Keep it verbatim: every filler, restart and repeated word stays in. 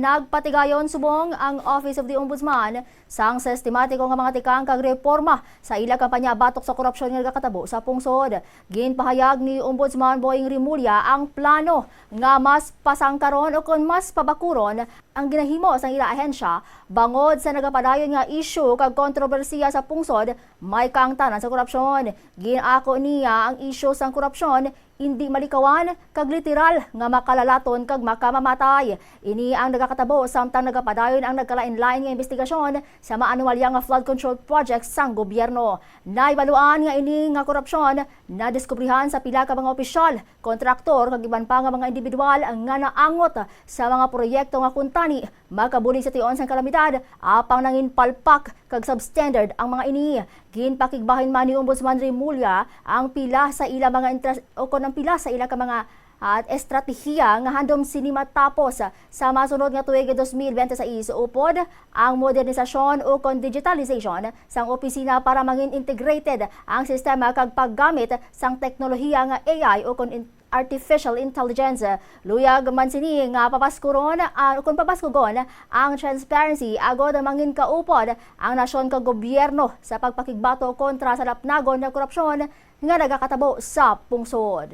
Nagpatigayon subong ang Office of the Ombudsman sang sistematiko nga mga tikang kag reporma sa ila kampanya batok sa korupsyon nga nagakatabo sa pungsod. Ginpahayag ni Ombudsman Boying Remulla ang plano nga mas pasangkaron o kon mas pabakuron ang ginahimo sang ila ahensya bangod sa nagapadayon nga isyu kag kontrobersiya sa pungsod may kaangtanan sa korupsyon. Gin-ako niya ang isyu sang korupsyon indi malikawan kag literal nga makalalaton kag makamamatay. Ini ang nagakatabo samtang nagapadayon ang nagkalain-lain nga investigasyon sa maanuwalya nga flood control project sang gobyerno. Nahibaluan nga ini nga korupsyon nadiskubrihan sa pila ka mga opisyal, kontraktor kag iban pa nga mga individual nga naangot sa mga proyekto nga kuntani makabulig sa tion sang kalamidad, apang nangin palpak kag substandard ang mga ini. Ginpakigbahin man ni Ombudsman Remulla ang pila sa ila mga intra-, o kon ang pila sa ila ka mga, ah, estratehiya nga handom sini matapos sa masunod nga tuig dos mil bente sais upod ang modernisasyon o kon digitalization sang opisina para mangin integrated ang sistema kag paggamit sang teknolohiya nga A I o kon in-, artificial intelligence. Luyag man sini nga papaskuron, ah, kon papaskugon ang transparency agod mangin kaupod ang nasyon kag gobyerno sa pagpakigbato kontra sa lapnagon nga korupsyon nga nagakatabo sa pungsod.